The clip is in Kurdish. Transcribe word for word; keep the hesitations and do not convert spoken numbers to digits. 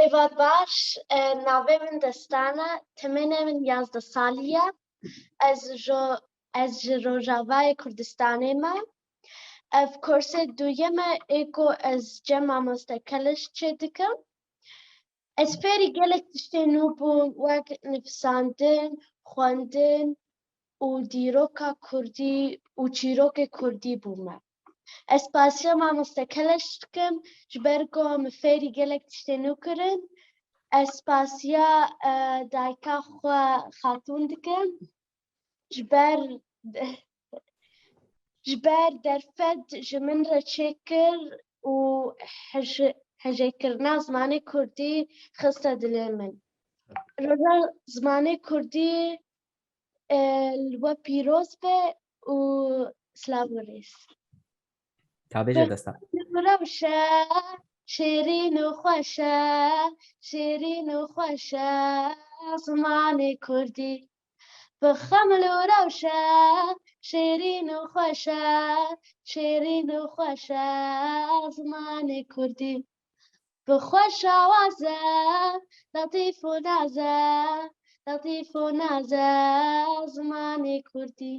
Êvar baş, e, navê min Destan e, timênê min yazdeh salî ye. Ez ji, ez ji Rojavayê Kurdistanê me. Ev kursê duyem e, ê ku ez cem mamoste Keleş çêdikim. Ez fêrî gelek tiştê nû bûm, wek nivîsandin, xwendin û dîroka kurdî û çîrokê kurdî bûme. Ez spasiya mamoste Keleş dikim, ji ber ku min fêrî gelek tiştê nû kirin. Ez spasiya, e, dayika xwe Xatûn dikim. Ji ber, ji ber derfet ji min re çêkir û hej-, hejêkirina zimanê kurdî xiste dilê min. Roja zimanê kurdî, e, li we pîroz be û silav û rêz. Ka bêje Destan. Rewşe, şêrîn û xweş e, şêrîn û xweş e zimanê kurdî. Bi xeml û rewşe, şêrîn û xweş e, şêrîn û xweş e zimanê kurdî. Bi xweş awaz e, letîf û naz e, letîf û naz e zimanê kurdî.